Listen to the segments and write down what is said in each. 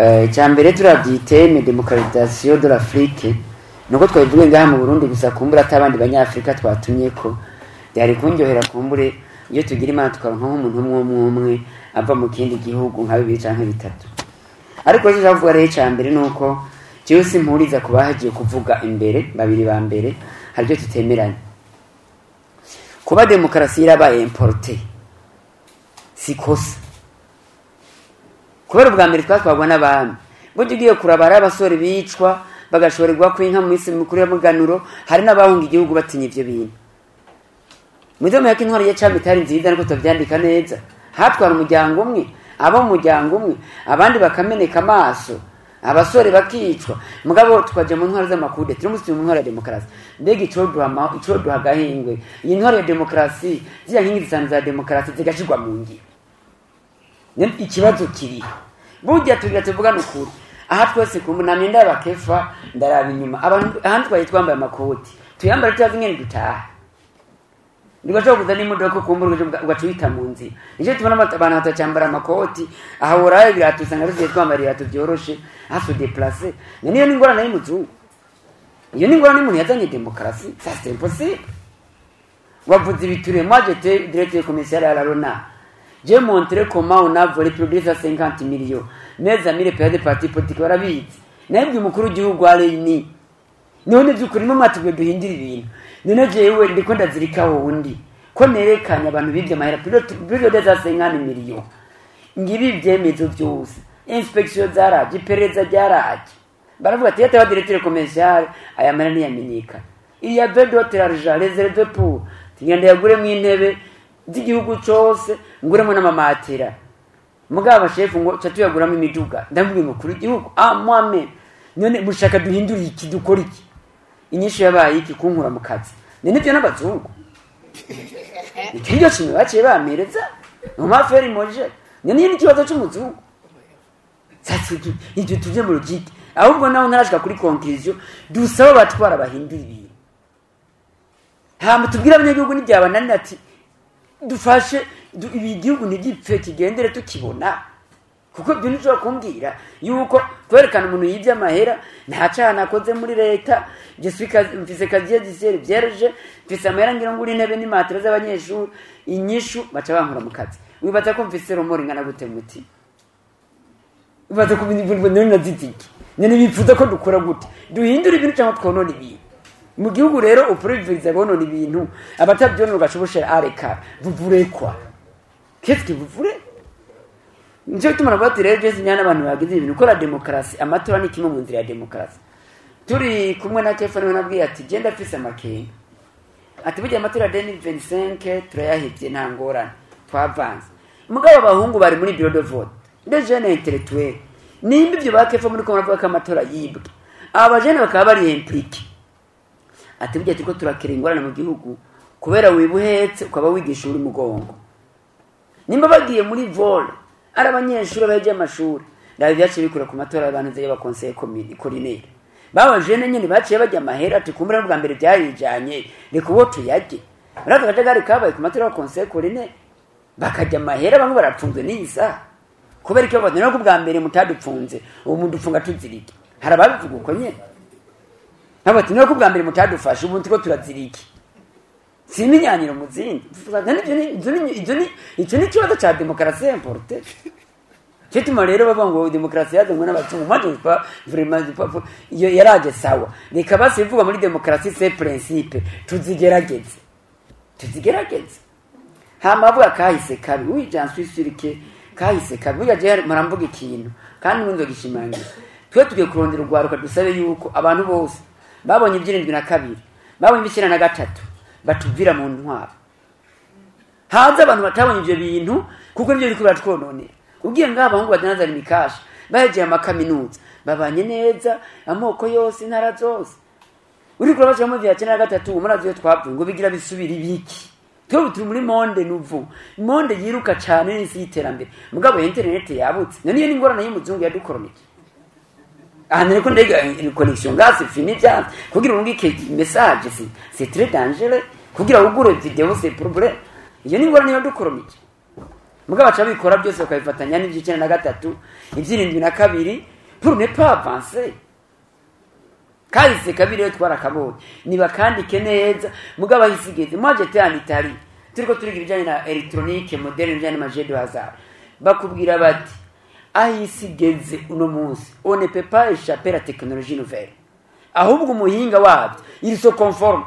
Icya mbere, turavye thème démocratisation de l'Afrique, nuko twabivuge ngaha mu Burundi gusa, kumbura atabandi banyafrika twatumye ko byari kundyohera. Kumbure iyo tugira Imana tukaronka nk'umuntu umwe umwe umwe ava mu kindi gihugu, nka bibiri canke bitatu. Ariko icyo nshaka kuvuga rero, icya mbere ni uko jewe simpuriza ku bahagiye kuvuga imbere babiri ba mbere. Hari ibyo tutemeranya. Kuba demokarasi yarabaye importée si kosa, kubera ubwa mbere twatwagwa n'abami. Burya ugiye kuraba, hari abasore bicwa bagashorerwa kw'inka mu minsi mikuru y'umuganuro, hari n'abahunga igihugu batinya ivyo bintu. Muri myaka intwaro ya cami itari nziza, ariko tutavyandika neza, hatwara umuryango umwe, abo mu muryango umwe, abandi bakameneka amaso, abasore bakicwa. Mugabo tukaja mu ntwaro z'amakude, turi musi mu ntwaro ya demokarasi. Mbega icoduha icoduha agahingwe, iyi ntwaro ya demokarasi, ziriya nkingi zitanu za demokarasi zigashirwa mu ngiro? Ikibazo kiri burya tugira tuvugane ukuri aha twese. Kumbu namye ndaba Kefa, ndaraba inyuma abantu ahandi twari twambaye amakoti, tuyambara tutazi ingene dutaha. Ndigashobora kuza n'imodoka, kumbura ugaca uhita mu nzira. Nicyo tubona abantu batacambara amakoti. Aha uraye ibirato, usanga tugiye twambara ibirato byoroshe à se déplacer. Niyo ni ingorane y'umuzungu, iyo ni ingorane y'umuntu yazanye demokarasi. Ça, c'est impossible. Wavuze ibiture. Moi, j'étais directeur commercial à la Rona. J'ai montré comment on a volé plus de 50 millions. Mes amis, les pères des partis politiques barabizi. Nabwiye umukuru w'igihugu areni none by'ukuri mwe mwatubwiye duhindura ibintu, none jewe ndiko ndazirika wundi ko nerekanye abantu bibye amahera plus de 50 millions. Ngibi ibyemezo byose, inspection zaraje, iperereza ryaraje, baravuga ati yataba directeur commercial, aya mahera ntiyamenyekana. Il y avait d'autres argent réservé pour tugenda yaguremo intebe z'igihugu cose, nguremo n'amamatera. Mugabo abashefu ngo ca tuyaguramo imiduga. Ndamubwira umukuru w'igihugu, ah, moi-même, none mushaka duhindure iki, dukora iki? Inyishu yabaye iki? Kunkura mu kazi. Ni nibyo n'abazungu iryo shimwe baciye bampereza mu maferi moje. Ni n'ikibazo c'umuzungu. Sasa ibyo tuje mu logique. Ahubwo naho ntarashika kuri conclusion, dusaba abatwara bahindura ibintu, hama tubwire abanyagihugu n'ibyabananira ati dufashe ibi gihugu ntigipfe, kigendere tukibona. Kuko ibyo ntushobora kumbwira yuko kwerekana umuntu yibye amahera, nta caha nakoze muri leta. Je suis mfise casier judiciaire vierge, mfise amahera ngira ngura intebe n'imatera z'abanyeshuri, inyishu baca bankura mu kazi. Wibaza ko mfise remords ingana gute mu mutima? Wibaza ko none nazitiki none bifuza ko dukora gute? Duhindura ibintu cyangwa twonona ibintu mu gihugu? Rero upriviriza bonona ibintu, abatabyonona ugashoboshera areka. Vous voulez quoi? Qu'est-ce que vous voulez? Nicyo gituma navuga ati rero jesi nyana abantu bagize ibintu gukora demokarasi, amatora ni kimwe mu nzira ya demokarasi. Turi kumwe na Kefa, niwe nabwiye ati genda afise amakenga, ati burya amatora ya 2025 turayahevye, nta ngorane, twavanze. Mugabo abahungu bari muri bureau de vote, des jeunes intellectuels, nimba ibyo ba Kefa muri ko muravuga ko amatora yibwe, aba jeunes bakaba bari impliqués, ati burya turiko turakira ingorane mu gihugu, kubera wiba uhetse ukaba wigisha uri mugongo. Nimba bagiye muri vol ari abanyeshuri bahejeje amashuri, ndabe byaciye bikura ku matora y'abantu y'aba conseil collinaire, baba jeunes nyene baciye bajya amahera, ati kumbura bwa mbere byarijanye, reka uwo tuyajye. Uraza akajagari kabaye ku matora y'aba conseil collinaire, bakajya amahera, bamwe barapfunzwe n'iyi saha. Kubera icyo bavuga ko bwa mbere mutadupfunze, ubu mudupfunga tuzirike. Hari ababivuga uko nyene, nabo ati ko bwa mbere mutadufashe, ubu turiko turazirike. Si iminyaniro mu zindi. Icyo ni ikibazo cya demokarasi importée. Cyo tuma rero bavuga ngo demokarasi yazanywe n'abazungu, moi je pas vraiment iyo yaraje. Sawa, reka basi bivuga muri demokarasi, ces principes tuzigerageze, tuzigerageze. Hama avuga kahise kabi. Oui, j'en suis sûr que kahise kabi. Burya je muramvuga ikintu kandi nunzo gishimangira. Twe tugiye kurondera urwaruka, dusabe yuko abantu bose babonye iby' 72, babonye iby'93, batuvira mu ntwaro, hanze abantu batabonye ivyo bintu, kuko nivyo biriko biratwononera. Ugiye ngaho, abahungu badandaza imikasha bahegeye amakaminuza, babanye neza, amoko yose, intara zose. Uriko urabacamo vya 93, umurazi iyo twavuye ngo bigira bisubira ibiki? Twebwe turi muri monde nouveau, monde yiruka cane n'isi y'iterambere. Mugabo internet yabutse, none iyo ni ingorane y'umuzungu yadukoronije. Aha niko ndega connexion nga c'est fini byanze kugira urungike message, c'est très dangereux. Kugira ugure vidéo, c'est problème. Iyo ni ingorane yadukoronije. Mugabo baca bikora byose bakabifatanya n'ivy'icenda na gatatu, ivy'irindwi na kabiri, pour ne pas avancer. Kahise kabiri rero twarakabonye, nibakandike neza. Mugabo ahisigeze, moi j'étais en Italie, turiko turiga ibijanye na électronique moderne, ibijanye n'ama jeux de hasard. Bakubwira bati ahisigeze uno munsi, on ne peut pas échapper la technologie nouvelle, ahubwo umuhinga wabyo il se conforme.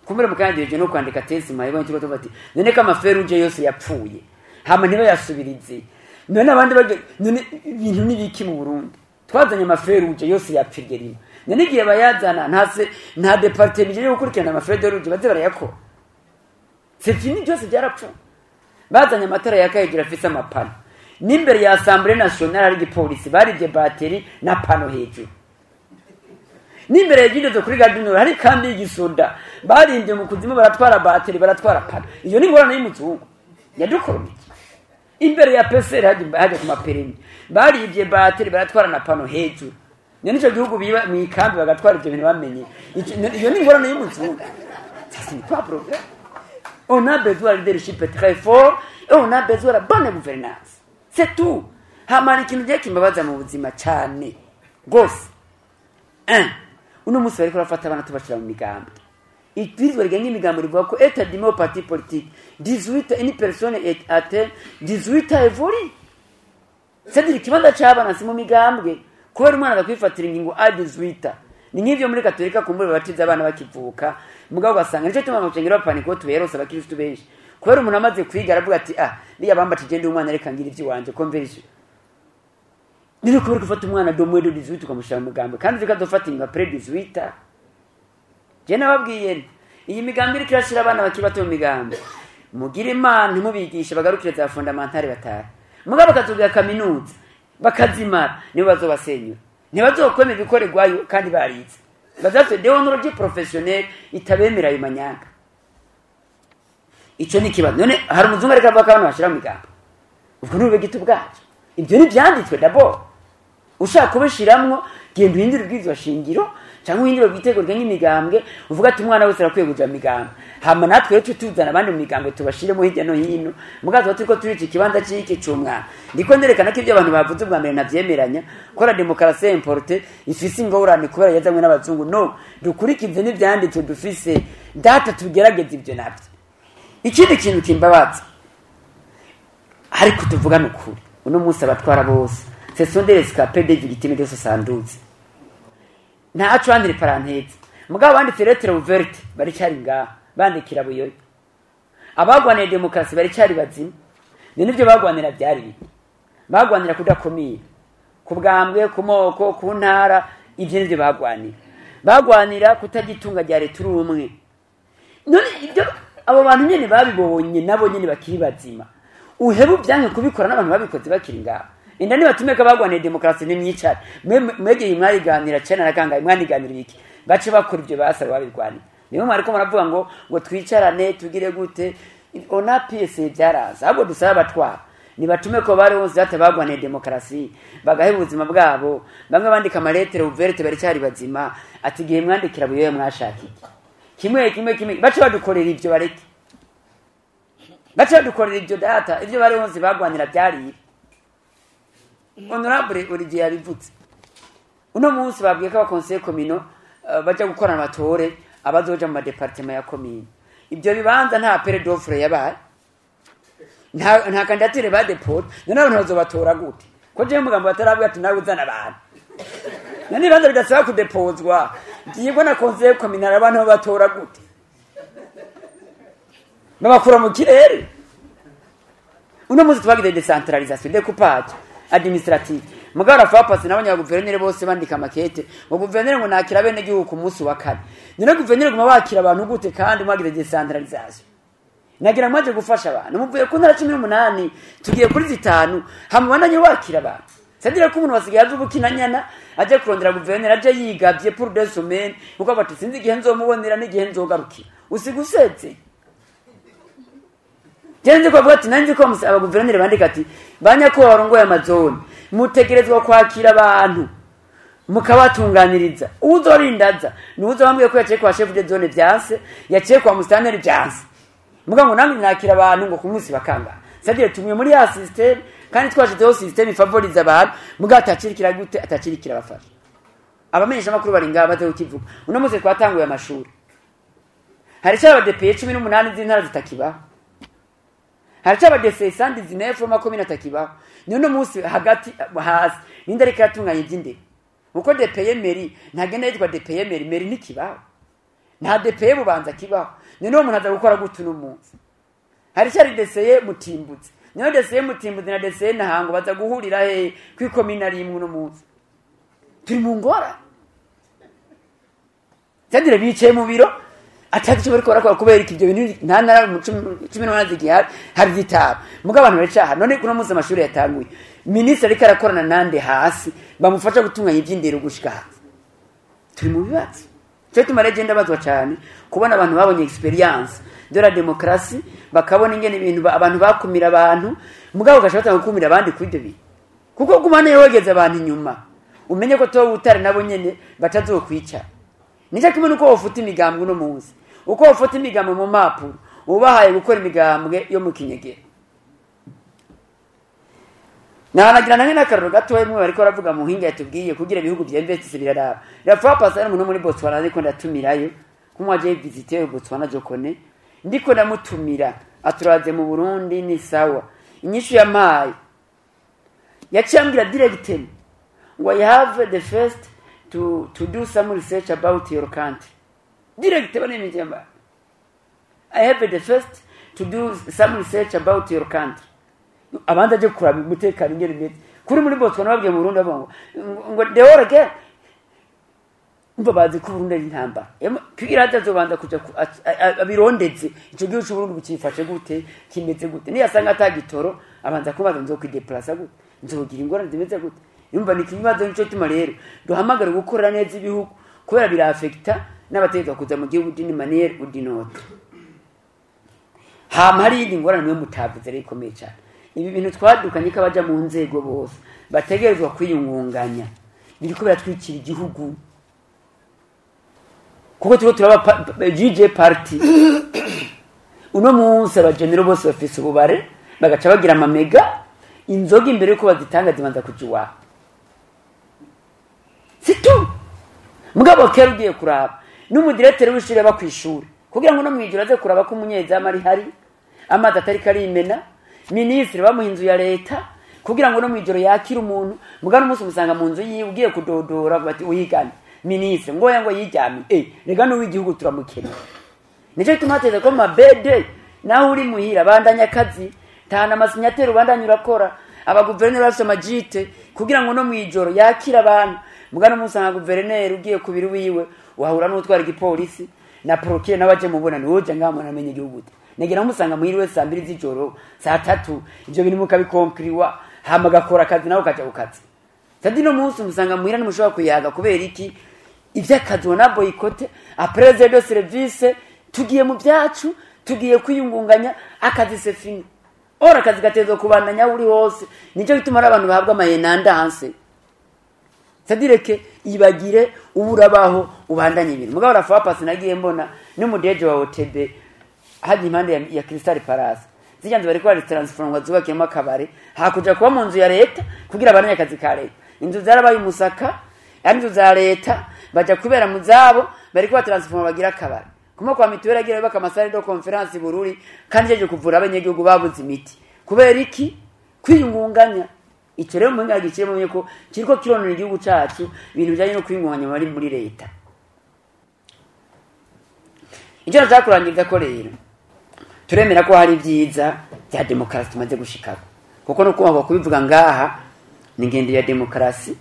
Kumbure mukangejeje no kwandika thèse mayibonye, turiko tuvuga ati none ko ama feux rouges yose yapfuye, hama ntibayasubirize, none abandi none ibintu nibiki mu Burundi? Twazanye ama feux rouges yose yapfirye rimwe. None igihe bayazana, nta se nta département yo gukurikirana ama feux rouges, baze barayakora, c'est fini, byose byarapfuye. Bazanye amatara yaka hejuru afise ama panneaux, n'imbere ya Assemblée nationale hari igipolisi, baribye batterie na panneau hejuru. N'imbere ya Gidezo kuri Gare du Nord hari kandi y'igisoda, barindye mu kuzimu, baratwara batterie, baratwara panneau. Iyo ni ingorane y'umuzungu yadukoromye. Imbere ya PCR hajya ku ma permis, baribye batterie, baratwara na panneau hejuru. Ni nico gihugu biba mu ikambi bagatwara ivyo bintu bamenye. Iyo ni ingorane y'umuzungu. Ça, ce n'est pas problème. On a besoin de leadership très fort et on a besoin de la bonne gouvernance, c'est tout. Hamara ikintu giye kimbabaza mu buzima cyane rwose, un uno munsi bariko barafata abana tubashira mu migambi. Ibwirizwa rigenga imigambi rivuga ko est admis au parti politique 18, une personne est atteint 18 ans évolue, c'est-à-dire ikibanza c'abana si mu migambwe, kubera umwana adakwifatira ingingo a 18. Ni nk'ivyo muri Katolika, kumbure babatiza abana bakivuka, mugabo ugasanga nico gituma mu bapanika ko tuberose abakristu benshi, kubera umuntu amaze kwiga aravuga ati: "Ah, niya bambatije ndi umwana, reka ngira ivy'iwanje." Conversion niri kubera gufata umwana de moins de 18 ukamushira mu mugambwe, kandi zikadofata ingingo après 18. Je nababwiye nti iyi migambi iriko irashira abana bakiri bato mu migambi, mugire Imana ntimubigishe, bagarukire za fondamentale batahe, mugabo bakazubwira kaminuza bakazimara, nibo bazobasenyura, ntibazokwemera ibikorerwayo kandi barize, bazafite déontologie professionnelle itabemera ayo manyanga. Ico ni ikibazo. None hari umuzungu ariko avuga ko abantu bashira mu migambi, ubwo ni ubugito bwacu. Ibyo ntibyanditswe d'abord. Ushaka kubishiramwo, genda uhindure ibwirizwa shingiro cyangwa uhindure ubwitego rigenga imigambwe, uvuga ati umwana wese arakwiye kuja mu migambwe, hama natwe rero tujye tuzana abandi mu migambwe, tubashiremo hirya no hino. Mugabo tuba turiko turica ikibanza c'iki c'umwana. Ndiko nerekana ko ibyo abantu bavuze ubwa mbere navyemeranya, ko la démocratie importée ifise ingorane kubera yazanywe n'abazungu. No dukurikize n'ivyanditswe dufise data, tugerageze ibyo navyo. Ikindi kintu kimbabaza, ariko tuvugane ukuri, uno munsi abatwara bose, ce sont des rescapés, des victimes de 72. Ntaco entre parenthèses, mugabo banditse lettre ouverte baricari ngaha, bandikira Buyoya. Abagwanira demokarasi baricari bazima. Ni nivyo bagwanira byari biki? Bagwanira kudakomira ku bwambwe, ku moko, ku ntara. Ivyo nivyo bagwanira. Bagwanira kutagitunga rya leta uri umwe. None ibyo abo bantu nyene babibonye, nabo nyene bakiri bazima, uheba ubyanke kubikora n'abantu babikoze bakiri ngaho. Inda nibatume ko bagwaniye demokarasi, nimwicare mwegeye, mwariganira cena na kangahe, mwaniganira ibiki? Bace bakora ibyo basaba babirwanira. Niyo mwariko muravuga ngo twicarane tugire gute, ona PS byaraza. Ahubwo dusaba abatwara nibatume ko bari bose batabagwaniye demokarasi, bagaheba ubuzima bwabo. Bamwe bandika ama lettres ouvertes baracyari bazima, ati igihe mwandikira Buyoya mwashaka iki? Kimwe kimwe kimwe, bace badukorera ibyo, bareke bace badukorera ibyo data. Ibyo bari bose bagwanira byari ibi. Honorable Olivier yabivutse. Uno munsi babwiye ko aba conseillers communaux baja gukora amatore abazoja mu ma départements ya commune. Ibyo bibanza nta appel d'offre yabaye, nta candidature ba déposé. None abantu bazobatora gute ko jewe mugambo bataravuga ati nawe uzana abantu? None ibibanza bidasaba kudepozwa, byigwa na conseil communal, abantu babatora gute? Babakura mu kirere? Uno munsi twagize décentralisation, découpage administrative, mugabo rafa pasi n'abanyaguverineri bose bandika makete ngo guverineri ngo nakira bene gihugu ku munsi wa kane. None guverineri guma wakira abantu gute kandi mwagize décentralisation? Nagira mwaje gufasha abantu, muvuye ku ntara 18 tugiye kuri 5, hamubandanye wakira abantu. C'est-à-dire ko umuntu wasigaye azi ubukinanyana, aje kurondera guverineri, aje yigavye pour 2 semaines, kuko bati sinzi igihe nzomubonera n'igihe nzogarukira. Usiga usetse. Jenze ko avuga ati nanjye ko abaguverineri bandika ati banyakubahwa barongoye ama zones, mutegerezwa kwakira abantu mukabatunganiriza. Uzorindaza nuzo bambwiye ko yaciye kwa chef de zone vyanse, yaciye kwa musitanteri vyanse, muga ngo namwe mwakira abantu ngo ku munsi bakanga. C'est-à-dire tumwe muri ya système kandi twashizeho système favoriza abantu, mugabo atacirikira gute, atacirikira abafasha. Abamenyesha makuru bari ngaha baze kukivuga. Uno munsi twatanguye amashuri, hari cyaba DPE 18 z'intara zitakibaho, hari cyaba DC 119 makomine atakibaho. Ni uno munsi hagati hasi ninde ariko aratunganya iby'indero? Uko DPE mairie ntagenda yitwa DPE mairie, mairie ntikibaho, nta DPE Bubanza kibaho. Ni umuntu aza gukora gute uno munsi? Hari cyari DCE Mutimbutse, niyo DCE Mutimbutse na DCE Ntahango baza guhurira he kwikomina rimwe? Uno munsi turi mu ngora, c'est-à-dire bicaye mu biro atazi icyo bariko barakora. Kubera iki? Ibyo bintu nta ntara mu 18 zigihari, hari zitanu, mugabo abantu baricaha. None kuno munsi amashuri yatanguye, minisitiri ariko arakorana nande hasi bamufasha gutunganya iby'indero gushika hasi? Turi mu bibazo. Cyo tuma rero genda bazwa cyane kubona abantu babonye expérience de la démocratie, bakabona ingene ibintu abantu bakumira abantu, mugabo gashobora gukumira abandi kuri ibyo bintu, kuko gumana yogeza abantu inyuma, umenye ko to utari nabo nyene batazokwica. Nicyo kimwe nuko wofuta imigambwe uno munsi, uko wofuta imigambwe mu mpapuro, ubahaye gukora imigambwe yo mu kinyegera. Nahanagira nange n'akararo gatoya mwe bariko baravuga mu hinga yatubwiye kugira ibihugu vyinvestisse biraraba. La fois passée umuntu muri Botswana ariko ndatumirayo, kumwe aje visiter Botswana, je connais, ndiko ndamutumira aturaze mu Burundi, ni sawa. Inyishu yampaye yaciye ambwira directement ngo "I have the first to do some research about your country." Direct bane mba "I have the first to do some research about your country." Abandi aje kuraba umutekano ingene imeze kuri muri Botswana, babwiye mu Burundi bavuga ngo the whole again, umva bazi ko Burundi ari intambara kugira atazobanza kuja abirondeze ico gihugu c'Uburundi bukifashe gute, kimeze gute. Niyasanga atagitoro, abanza kubaza nzokwideplaça gute, nzogira ingorane zimeze gute. Yumva ni ikibazo. Nico tuma rero duhamagara gukorera neza ibihugu, kubera birafekta n'abategeka kuza mu gihugu d'une manière ou d'une autre. Hama hari iyindi ngorane mwe mutavuze rero ikomeye cyane. Ibi bintu twadukanye ko abaja mu nzego bose bategerezwa kwiyungunganya, biriko biratwikira igihugu, kuko turiko turaba juge partie. Uno munsi abagenero bose bafise ububare, bagaca bagira amamega inzoga imbere yuko bazitanga zibanza kuja iwabo situ. Mugabo kera ugiye kuraba n'umudirecteur w'ishuri aba kw'ishuri kugira ngo no mwijoro aze kuraba ko umunyezamu ari hari amazi atari karimena. Minisitiri bamuha inzu ya leta kugira ngo no mwijoro yakire umuntu. Mugabo umunsi umusanga mu nzu yiwe, ugiye kudodora bati "Uyigane minisitiri", ngoya ngo yiryamiye. Rega n'uw'igihugu turamukeneye. Nicyo gituma hateze ko mabede naho uri muhira bandanya akazi, tana amasinyateri, ubandanya urakora. Abaguverineri bafise amagite kugira ngo no mwijoro yakire abantu. Mugano umunsi nka guverineri ugiye ku biro wiwe wahura n'utwara igipolisi na procureur n'abaje mubona ni woje ngaha amenye igihugu gute. Negera musanga muhiriwe saa 2 z'ijoro, saa 3, ivyo bintu mukabikonkriwa, hama gakora akazi nawe ukaja ku kazi. Tadi no munsi musanga muhira ntimushobora kuyaga. Kubera iki? Ivy'akazi ubona boycott après de service, tugiye mu byacu, tugiye kwiyungunganya, akazi c'est fini. Ora akazi gatezwa kubandanya aho uri hose. Nicyo gituma ari abantu bahabwa amayenandanse, c'est-à-dire que ibagire ubu urabaho ubandanye ibintu. Mugabo rafa pasi nagiye mbona n'umudeje wa OTB haje impande ya Crystal Palace, zijya nzu bariko bari transform ngo zubakiyemo akabare, hakuja kuba mu nzu ya leta kugira abandanye akazi ka leta. Inzu zarabaye umusaka, ari inzu za leta, baja kubera mu zabo bariko batransform bagira akabare. Kuma kwa mituweli agira baka ama salles de conférence Bururi, kandi jeje kuvura abanyagihugu babuze imiti. Kubera iki? Kwiyungunganya. Icyo rero muhinga gikiremo ko kiriko kironona igihugu cacu, ibintu bijanye no kwiyungunganya bari muri leta. Icyo nashaka kurangiriza ko rero turemera ko hari ibyiza bya demokarasi tumaze gushikako, kuko no kuba kubivuga ngaha ni ingendo ya demokarasi,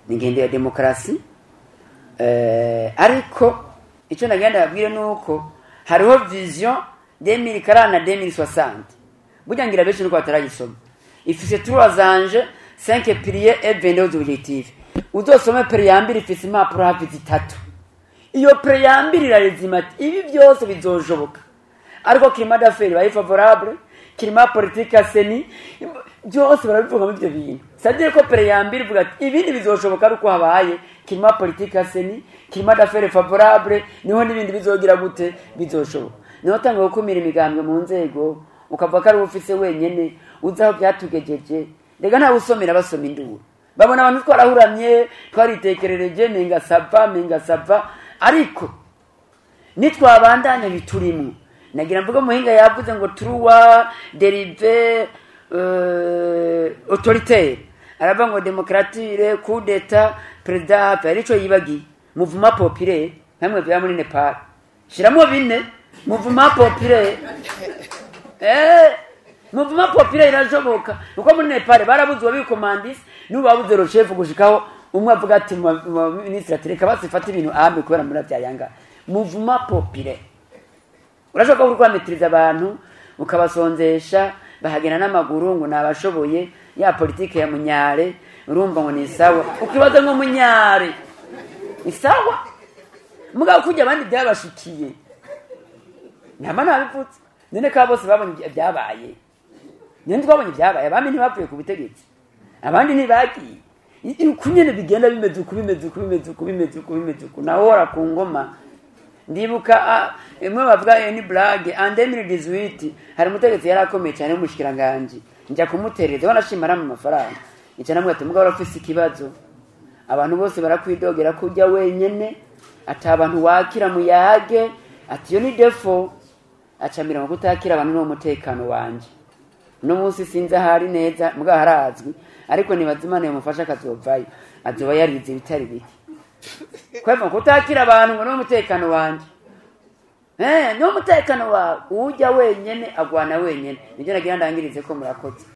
ni ingendo ya demokarasi. Ariko icyo nagenda babwire ni uko hariho vision 2040 na 2060. Burya ngira benshi nuko batarayisoma. Ifise trois enjeux, 5 piliers et 22 objectifs. Uzosome préambule, ifise impapuro hafi 3. Iyo préambule irarezima ati ibi byose bizoshoboka ariko climat d'affaires bayi favorable, climat politique assaini, byose barabivuga muri ibyo bintu. C'est-à-dire ko préambule ivuga ati ibindi bizoshoboka ari uko habaye climat politique assaini, climat d'affaires favorable, niho n'ibindi bizogira gute, bizoshoboka. Niho tanga gukumira imigambwe mu nzego. Ukavuga ko ari ufise wenyene uzi aho byatugejeje. Rega ntawe usomera, basoma induru, babona abantu twarahuramye, twaritekerereje, menga ça va, menga ça va. Ariko nitwabandanya biturimwo, nagira mvuga muhinga yavuze ngo trois dérives autoritaire, aravuga ngo démocratie, coup d'état, président. Hari ico yibagiye: mouvement populaire, hamwe vya muri Nepal. Shiramo bine: mouvement populaire. Mouvement populaire irashoboka, kuko muri Nepal barabuze uwabikomandisi, n'ubu babuze le chef, gushikaho umwe avuga ati ministre ati reka basifate ibintu ambe kubera muri vyayanga. Mouvement populaire urashobora kuba uri abantu ukabasonzesha, bahagenda n'amaguru ngo nabashoboye, ya politike ya munyare. Urumva ngo ni sawa, ukibaza ngo munyare ni sawa, mugabo kujya abandi byabashikiye ntama ntabivutse. None ka bose babonye ibyabaye, none twabonye ibyabaye, abami ntibapfuye ku butegetsi, abandi ntibagiye. Uku nyene bigenda bimeze uku, bimeze uku, bimeze uku, bimeze uku, bimeze uku, nawe wora ku ngoma. Ndibuka imwe bavuga ni blague, en 2018 hari umutegetsi yari akomeye cyane w'umushikiranganji, njya kumuterereza, wanashima mu mafaranga ica, namwe ati mugabo urafise ikibazo, abantu bose barakwidogera ko ujya wenyene, ati abantu wakira muyage, ati iyo ni défaut. Acamira ngo kutakira abantu ni umutekano wanje. Uno munsi sinzi ahari neza, mugabo harazwi, ariko nibaza Imana yamufasha akazovayo, azoba yarize ibitari bike. Kweva kutakira abantu ngo ni umutekano wanje, ni umutekano wawe. Ujya wenyene agwana wenyene. Nibyo nagira ndangirize ko murakoze.